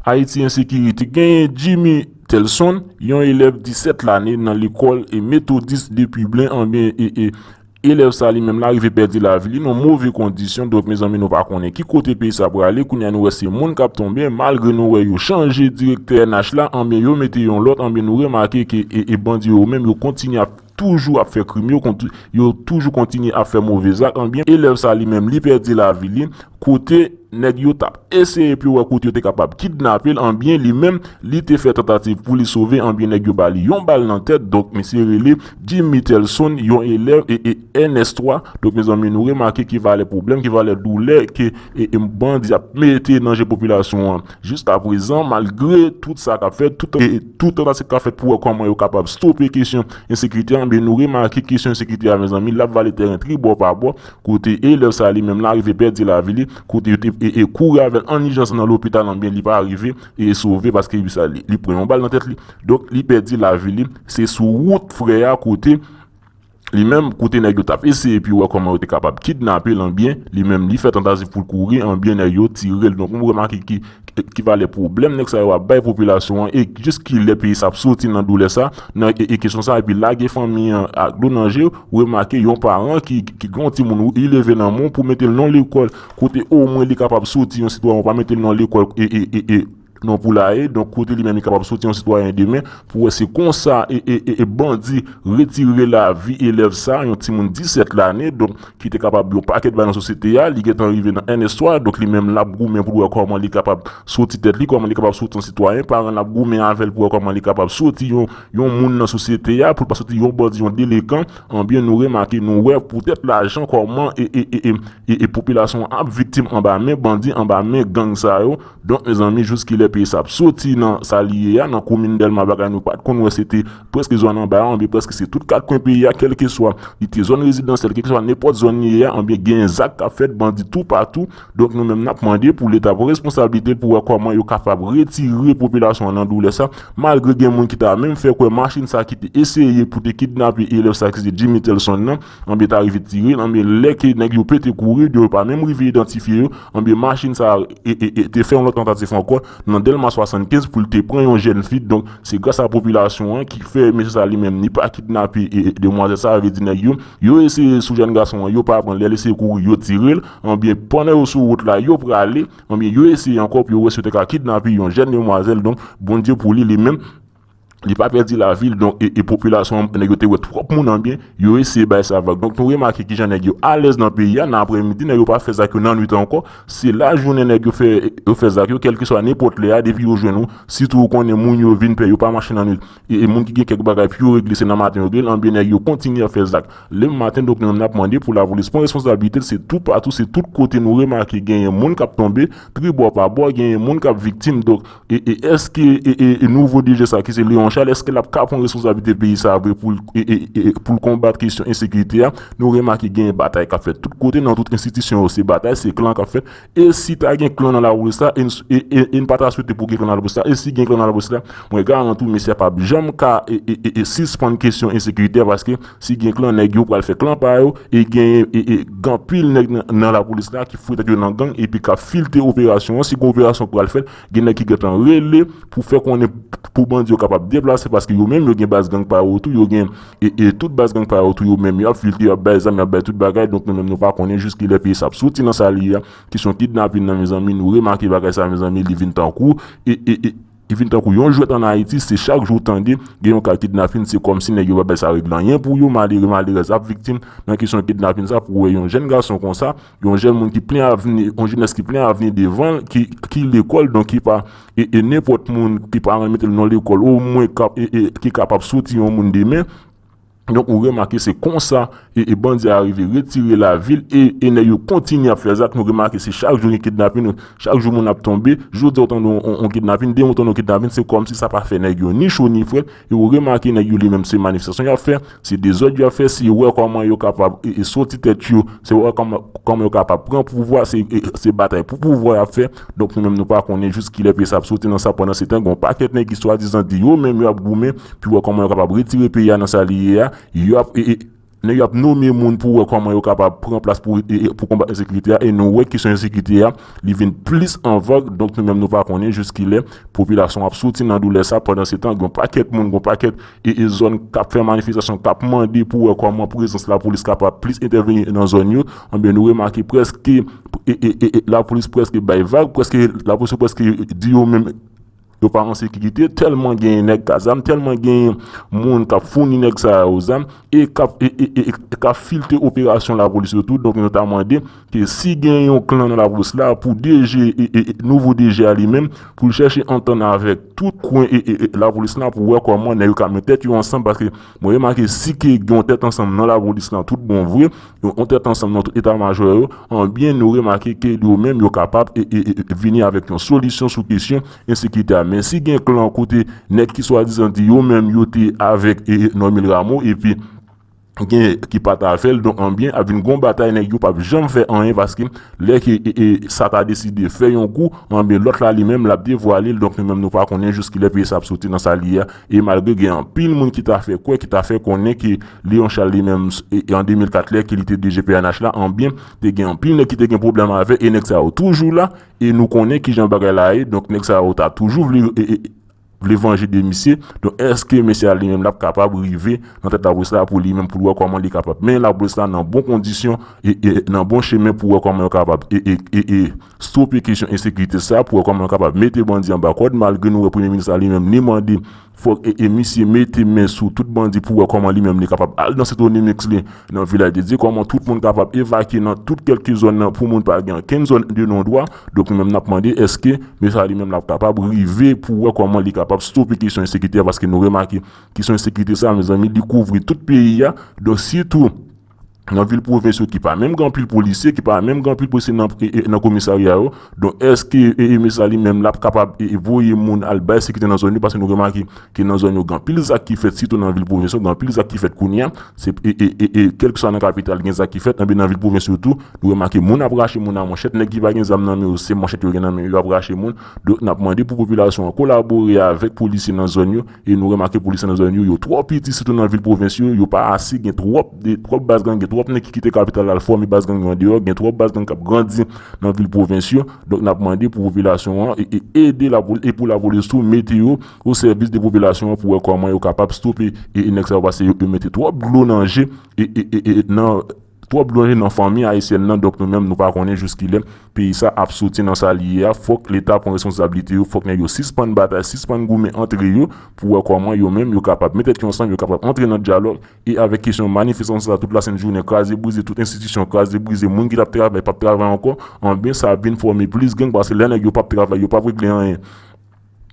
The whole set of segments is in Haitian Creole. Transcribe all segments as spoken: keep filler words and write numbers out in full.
Ayiti Ensekirite. Genyen Jimmy Telson, yon elèv disèt lane nan lekòl e Metodis de Piblen, anbyen, e, e, elèv sa li menm la rive pèdi lavi li nan move kondisyon. Donk, mezanmi, nou pa konnen ki kote peyi sa prale. Kounye a, nou wè se moun k ap tonbe, malgre nou wè yo chanje direktè N H la, anbyen, yo mete yon lòt, anbyen, nou remake ke, e, e bandi yo menm, yo kontinye ap toujou ap fè krim, yo konti-, yo toujou kontinye ap fè move zak, anbyen, elèv sa li menm, li pèdi lavi li, kote nèg yo t ap eseye pou yo wè kote yo te kapab kidnape l, anbyen, li menm, li te fè tantativ pou li sove, anbyen, nèg yo ba li yon bal nan tèt. Donk, misye rele Jimmy Telson, yon elèv e, e N S twa. Donk, mezanmi, nou remake ki valè pwoblèm, ki valè doulè ke, e, e bandi ap mete nan je popilasyon an. Jiskaprezan, malgre tout sa k ap fèt, tout, e, e tout tantativ k ap fèt pou wè kòman yo kapab stope kesyon ensekirite a, anbyen, nou remake kesyon ensekirite a, mezanmi, l ap vale tèren tribò pa bò, kote elèv sa li menm la rive pèdi lavi li, kote yo te, e, e kouri avè l an ijans nan lopital, anbyen, li pa rive, e, sove paske li sa, li, li pran yon bal nan tèt li. Donk, li pèdi lavi li. Se sou wout frè a kote li menm, kote nèg yo t ap eseye pou yo wè kòman yo te kapab kidnape l, anbyen, li menm, li fè tantativ pou l kouri, anbyen, nèg yo tire l. Donk, nou remake ki, ki, ki valè pwoblèm nèg sa yo ap bay popilasyon an, e jis kilè peyi sa ap soti nan doulè sa, nan, e, e kesyon sa, epi lage fanmi an ak dlo nan je, ou remake yon paran ki, ki gen yon timoun, ou, li leve nan men w pou mete l nan lekòl, kote omwen li kapab soti yon sitwayen, ou pa mete l nan lekòl, e, e, e, e, non poulaye, donk kote li menm li kapab soti yon sitwayen demen, pou wè se konsa, e, e, e, e bandi retire lavi elèv sa, yon timoun disèt lane, donk ki te kapab yon pakèt bagay nan sosyete a, li gentan rive nan N S twa, donk li menm l ap goumen pou l wè kòman li kapab soti tèt li, kòman li kapab soti yon sitwayen, paran l ap goumen avè l pou wè kòman li kapab soti yon, yon moun nan sosyete a, pou l pa soti yon bandi, yon delekan, anbyen nou remake, nou wè poutèt lajan kòman e, e, e, e, e, e popilasyon an ap viktim anba men bandi, anba men gang sa yo, Donk, mezanmi, jiskilè peyi sa ap soti nan sa li ye a, nan komin Dèlma, bagay nou pa t konn wè, se te prèske zòn anba a, anbyen prèske se tout kat kwen peyi a, kèlkeswa li te zòn rezidansyèl, kèlkeswa nenpòt zòn li ye a, anbyen gen zak k ap fèt, bandi toupatou. Donk, nou menm n ap mande pou Leta pran responsablite l pou wè kòman yo kapab retire popilasyon an nan doulè sa, malgre gen moun ki ta menm fè kwè machin sa ki te eseye pou te kidnape elèv sa ki se Jimmy Telson nan, anbyen ta rive tire l, anbyen lè ke nèg yo pete kouri, yo pa menm rive idantifye yo, anbyen machin sa e, e, e, te fè yon lòt tantatif ankò nan Dèlma swasannkenz pou l te pran yon jèn fi. Donk, se gras a popilasyon an ki fè mesye sa li menm, li pa kidnape, e, e, demwazèl sa, vle di nèg yo, yo eseye sou jèn gason an, yo pa pran l, lè l eseye kouri, yo tire l, anbyen pandan yo sou wout la, yo prale, anbyen yo eseye ankò pou yo wè si yo te ka kidnape yon jèn demwazèl. Donk, Bondye pou li, li menm, li pa pèdi lavi l, donk, e, e popilasyon an, nèg yo te wè twòp moun, anbyen, yo eseye bay sa vag. Donk, nou remake kijan nèg yo alèz nan peyi a, nan aprèmidi, nèg yo pa fè zak yo nan nwit ankò, se lajounen nèg yo fè, yo fè zak yo, kèlkeswa nenpòt lè a, depi yo jwenn ou, sitou ou konnen moun yo vin pè, yo pa mache nan nwit, e, e moun ki gen kèk bagay pou yo regle, se nan maten yo regle l, anbyen, nèg yo kontinye ap fè zak. Lè maten, donk, nou menm n ap mande pou lapolis pran responsablite l, se toupatou, se tout kote nou remake genyen moun k ap tonbe, tribò pa bò, genyen moun k ap viktim. Donk, e, e èske, e, e, e nouvo D G sa ki se Léon Charles, èske l ap ka pran responsablite peyi sa vre pou l, e, e, e, pou l konbat kesyon ensekirite a? Nou remake genyen batay k ap fèt tout kote, nan tout enstitisyon yo, se batay, se klan k ap fèt. E si ta gen klan nan lapolis la, e n, e, e, e n pa ta swete pou gen klan nan lapolis la, e si gen klan nan lapolis la, mwen garanti w, mesye a p ap janm ka, e, e, e, e sispann kesyon ensekirite a, paske si gen klan, nèg yo pral fè klan pa yo, e genyen, e, e, gen anpil nèg nan, nan lapolis la ki foure tèt yo nan gang, epi k ap filte operasyon an. Si gen operasyon k pral fèt, gen nèg ki gentan rele pou fè konnen pou bandi yo kapab deplase, paske yo menm, yo gen baz gang pa yo tou, yo gen, e, e tout baz gang pa yo tou, yo menm, y ap filte, y ap bay zam, y ap bay tout bagay. Donk, nou menm, nou pa konnen jiskilè peyi sa ap soti nan sa li ye a. Kesyon kidnapin nan, mezanmi, nou remake bagay sa, mezanmi, li vin tankou, e, e, e, li vin tankou yon jwèt ann Ayiti, se chak jou w tande gen yon ka kidnapin, se kòmsi nèg yo pa bay sa regle anyen pou yo, malere, malerèz ap viktim nan kesyon kidnapin sa, pou wè yon jèn gason konsa, yon jèn moun ki plen avni, yon jenès ki plen avni devan l, ki, ki lekòl, donk ki pa, e, e nenpòt moun ki pa renmen mete l nan lekòl, omwen k ap, e, e, ki kapab soti yon moun demen. Donk, ou remake se konsa, e, e bandi a rive retire lavi l, e, e nèg yo kontinye ap fè zak. Nou remake se chak jou gen kidnapin, chak jou moun ap tonbe. Jodi a, ou tande yon, yon, yon kidnapin, demen ou tande yon kidnapin, se kòmsi sa pa fè nèg yo ni cho ni frèt. E ou remake nèg yo li menm se manifestasyon y ap fè, se dezòd y ap fè, se wè kòman yo kapab, e, e soti tèt yo, se wè kòman, kòman yo kapab pran pouvwa, se, e, se batay pou pouvwa y ap fè. Donk, nou menm, nou pa konnen jiskilè peyi sa ap soti nan sa. Pandan se tan, gen yon pakèt nèg ki swadizan di yo menm y ap goumen pou wè kòman yo kapab retire peyi a nan sa li ye a. Y ap, e, e, Nèg yo ap nome moun pou wè kòman yo kapab pran plas pou, e, e, pou konbat ensekirite a, e nou wè kesyon ensekirite a, li vin plis an vag, donk nou menm nou pa konnen jiskilè popilasyon ap soti nan doulè sa, pandan se tan, gen pakèt moun, gen pakèt, e, e zòn k ap fè manifestasyon, k ap mande pou wè kòman prezans lapolis kapab plis entèveni nan zòn yo, anben nou remake prèske, e, e, e, e, lapolis prèske bay vag, prèske, lapolis prèske di yo menm, yo pa an sekirite, tèlman genyen nèg k a zam, tèlman genyen moun k ap founi nèg sa yo zam, e k ap, e, e, e, e k ap filte operasyon lapolis yo tou. Donk, nou ta mande ke si gen yon klan nan lapolis la, pou D G, e, e, e, nouvo D G a li menm, pou l chèche antann avèk tout kwen, e, e, e, lapolis la, pou wè kòman nèg yo ka met tèt yo ansanm, paske mwen remake si ke gen yon tèt ansanm nan lapolis la, tout bon vre, yon, yon tèt ansanm nan tout eta majò yo, anbyen, nou remake ke yo menm, yo kapab, e, e, e, vini avèk yon solisyon sou kesyon ensekirite a. Men si gen klan kote nèg ki swadizan di yo menm yo te avèk, e, e, Normil Rameau, epi gen ki pa t avè l, donk anbyen, ap vin gon batay, nèg yo p ap janm fè anyen, paske lè ke, e, e, sa ta deside fè yon kou, anbyen, lòt la li menm, l ap devwale l, donk nou menm nou pa konnen jiskilè peyi sa ap soti nan sa li ye a, e malgre gen anpil moun ki ta fè kwè, ki ta fè konnen ke Léon Charles li menm, e, e, an de mil kat, lè ke li te D G P N H la, anbyen, te gen anpil nèg ki te gen pwoblèm avè, e nèg sa yo toujou la, e nou konnen kijan bagay la ye, donk nèg sa yo ta toujou vle, e, e, vle vanje de misye. Donk, èske mesye a li menm l ap kapab rive nan tèt lapolis la pou li menm, pou l wè kòman li kapab mennen lapolis la nan bon kondisyon e, e nan bon chemen pou wè kòman yo kapab e, e, e, e stope kesyon ensekirite sa, pou wè kòman yo kapab mete bandi anba kòd, malgre nou wè premye minis la li menm li mande fòk e, e misye mete men sou tout bandi pou wè kòman li menm li kapab al nan Sent Onimix li, nan Vilaj de Dye, kòman tout moun kapab evakye nan tout kèlke zòn nan pou moun pa gen okenn zòn de non dwa. Donk nou menm n ap mande èske mesye a li menm l ap kapab rive pou wè kòman li kapab stope kesyon ensekirite a, paske nou remake kesyon ensekirite sa, mezanmi, li kouvri tout peyi a. Donk sitou nan vil pwovens yo ki pa menm gen anpil polisye, ki pa menm gen anpil polisye nan, e, e, nan komisarya yo. Donk èske, e, e mesye a li menm l ap kapab, e, e voye moun al bay sekirite nan zòn yo, paske nou remake ke nan zòn yo gen anpil zak ki fèt, sitou nan vil pwovens yo, gen anpil zak ki fèt kounye a. Se, e, e, e, e, kèlkeswa nan kapital, gen zak ki fèt, anben nan vil pwovens yo tou, nou remake moun ap rache moun a manchèt, nèg ki pa gen zam nan men yo, se manchèt yo gen nan men yo, y ap rache moun. Donk, n ap mande pou popilasyon an kolabore avèk polisye nan zòn yo, e nou remake polisye nan zòn yo, yo twò piti, sitou nan vil pwovens yo, yo pa ase, gen twòp, de, twòp baz gang, gen twòp nèg ki kite kapital la al fòme baz gang yo andeyò, gen twòp baz gang k ap grandi nan vil pwovens yo. Donk, n ap mande pou popilasyon an, e, e ede lapol-, e pou lapolis tou, mete yo o sèvis de popilasyon an pou wè kòman yo kapab stope, e, e nèg sa yo, paske yo, yo mete twòp dlo nan je, e, e, e, e nan twòp dlo nan je nan fanmi ayisyèn nan. Donk, nou menm, nou pa konnen jiskilè peyi sa ap soti nan sa li ye a. Fòk Leta pran responsablite yo, fòk nèg yo sispann batay, sispann goumen antre yo, pou wè kòman yo menm, yo kapab met tèt yo ansanm, yo kapab antre nan dyalòg, e avèk kesyon manifestasyon sa, tout lasent jounen, kraze brize, tout enstitisyon kraze brize, moun ki t ap travay, p ap travay ankò, anben, sa ap vin fòme plis gang, paske lè nèg yo p ap travay, yo p ap regle anyen.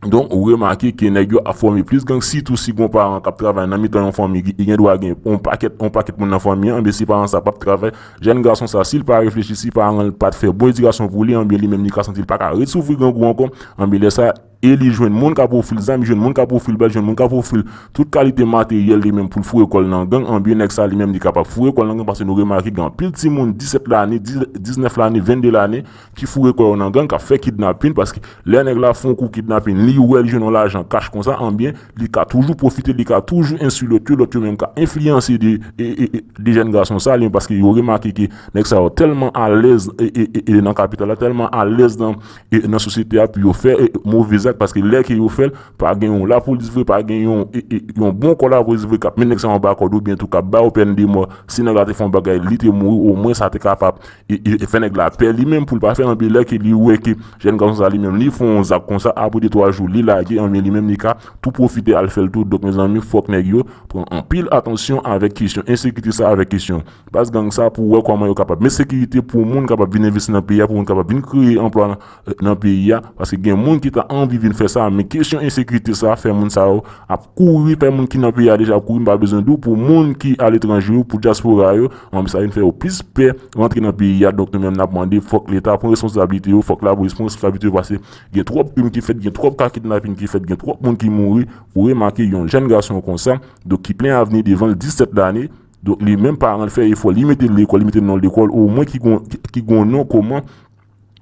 Donk, ou remake ke nèg yo ap fòme plis gang, sitou si gon paran k ap travay nan mitan yon fanmi, li gen dwa gen yon pakèt, yon pakèt moun nan fanmi an, men si paran sa p ap travay, jèn gason sa, si l pa reflechi, si paran l pa t fè bon edikasyon pou li, anben li menm li ka santi l pa ka ret soufri grangou ankò, anben lè sa, e li jwenn moun k ap ofri l zam, li jwenn moun k ap ofri l bal, li jwenn moun k ap ofri l tout kalite materyèl li menm pou l foure kò l nan gang, anben nèg sa li menm li kapab foure kò l nan gang, paske nou remake gen anpil timoun disèt lane, diznèf lane, vennde lane, ki foure kò yo nan gang, k ap fè kidnapin, paske lè nèg la fè yon kou kidnapin, li wè li jwenn yon lajan kach konsa, anben, li ka toujou pwofite, li ka toujou enstwi lòt yo, lòt yo menm ka enfliyanse de, e, e, e, de jèn gason sa, li, paske yo remake ke nèg sa yo tèlman alèz, e, e, e, e, nan kapital la, tèlman alèz nan, e, nan sosyete a pou yo fè, e, move zak, paske lè ke yo fè l, pa gen yon lapolis vre, pa gen yon, e, e, yon bon kò lapolis vre k ap met nèg sa yo anba kòd oubyen tou k ap ba yo pèn de mò. Si nèg la te fè yon bagay, li te mouri, omwen sa te kapab e, e, e fè nèg la pè li menm pou l pa fè anpil lè ke li wè ke jèn gason sa li menm li fè yon zak konsa, apre de twa jou li lage, anben li menm li ka tou pwofite al fè l tou. Donk, mezanmi, fòk nèg yo pran anpil atansyon avèk kesyon ensekirite sa, avèk kesyon baz gang sa, pou wè kòman yo kapab met sekirite pou moun kapab vin envesti nan peyi a, pou moun kapab vin kreye anplwa nan, nan peyi a, paske gen moun ki ta anvi vin fè sa, men kesyon ensekirite sa fè moun sa yo ap kouri, fè moun ki nan peyi a deja ap kouri, m pa bezwen di w, pou moun ki aletranje yo, pou dyaspora yo, anben sa vin fè yo plis pè rantre nan peyi a. Donk, nou menm n ap mande, fòk Leta pran responsablite yo, fòk lapolis pran responsablite yo, paske gen twòp krim ki fèt, gen twòp ka kidnapin ki fèt, gen twòp moun ki mouri. Ou remake yon jèn gason konsa, donk, ki plen avni devan l, disèt lane, donk, li menm paran l fè efò, li mete l lekòl, li mete l nan lekòl, omwen ki gon, ki, ki gon non kòman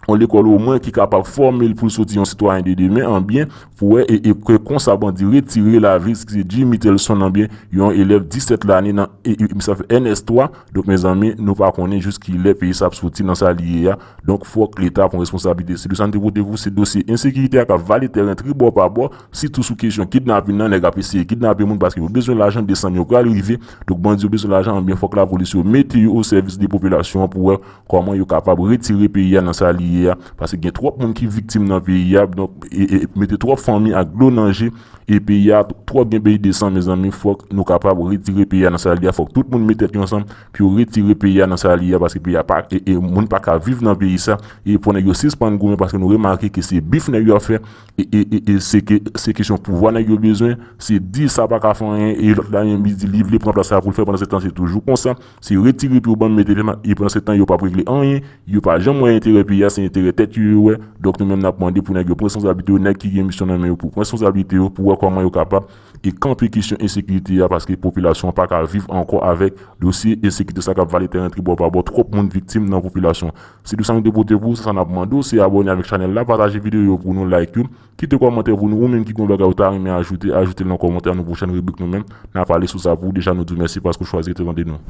yon lekòl omwen ki kapab fòme l pou l soti yon sitwayen de demen, anbyen, pou wè e, e ke konsa bandi retire lavi, se Jimmy Telson, anbyen, yon elèv disèt lane nan e, e, misye fè N S twa. Donk, mezanmi, nou pa konnen jis ki lè peyi sa ap soti nan sa li ye a. Donk, fòk Leta pran responsablite. Se de sa n te pote pou se dosye ensekirite a k ap vale tèren tribò pa bò, sitou sou kesyon kidnapin nan, nèg ap eseye kidnape moun paske yo bezwen lajan, desanm yo pral rive. Donk, bandi yo bezwen lajan, anbyen, fòk lapolis yo mete yo o sèvis de popilasyon an pou wè kòman yo kapab retire peyi a nan sa li ye a, paske gen twòp moun ki viktim nan peyi a, donk, e, e, mete twòp fanmi ak dlo nan je, e peyi a twòp gen peyi de san, mezanmi, fòk nou kapab retire peyi a nan sa li ye a, fòk tout moun met tèt yo ansanm pou yo retire peyi a nan sa li ye a, paske peyi a pa, e, e moun pa ka viv nan peyi sa, e pou nèg yo sispann goumen, paske nou remake ke se bif nèg yo ap fè, e, e, e, e se ke, se kesyon pouvwa nèg yo bezwen, se di sa pa ka fè anyen, e lòt la menm li di li vle pran plas sa pou l fè, pandan se tan se toujou konsa, se retire pou yo ban m mete fèm, e pandan se tan yo p ap regle anyen, yo pa janm wè enterè peyi a, se enterè tèt yo yo wè. Donk nou menm n ap mande pou nèg yo pran responsablite yo, nèg ki gen misyon nan men yo pou pran responsablite yo, pou wè kòman yo kapab e kanpe kesyon ensekirite a, paske popilasyon an pa ka viv ankò avèk dosye ensekirite sa k ap vale tèren tribò pa bò, twòp moun viktim nan popilasyon. Se de sa nou te pote pou ou, se sa n ap mande w, se abòne avèk chanèl la, pataje videyo yo pou nou, like yo, kite kòmantè pou nou, ou menm ki gen yon bagay ou ta renmen ajoute, ajoute l nan kòmantè a, nan pwochèn ribrik nou menm, n a pale sou sa pou ou, deja nou di w mèsi paske w chwazi rete tande nou.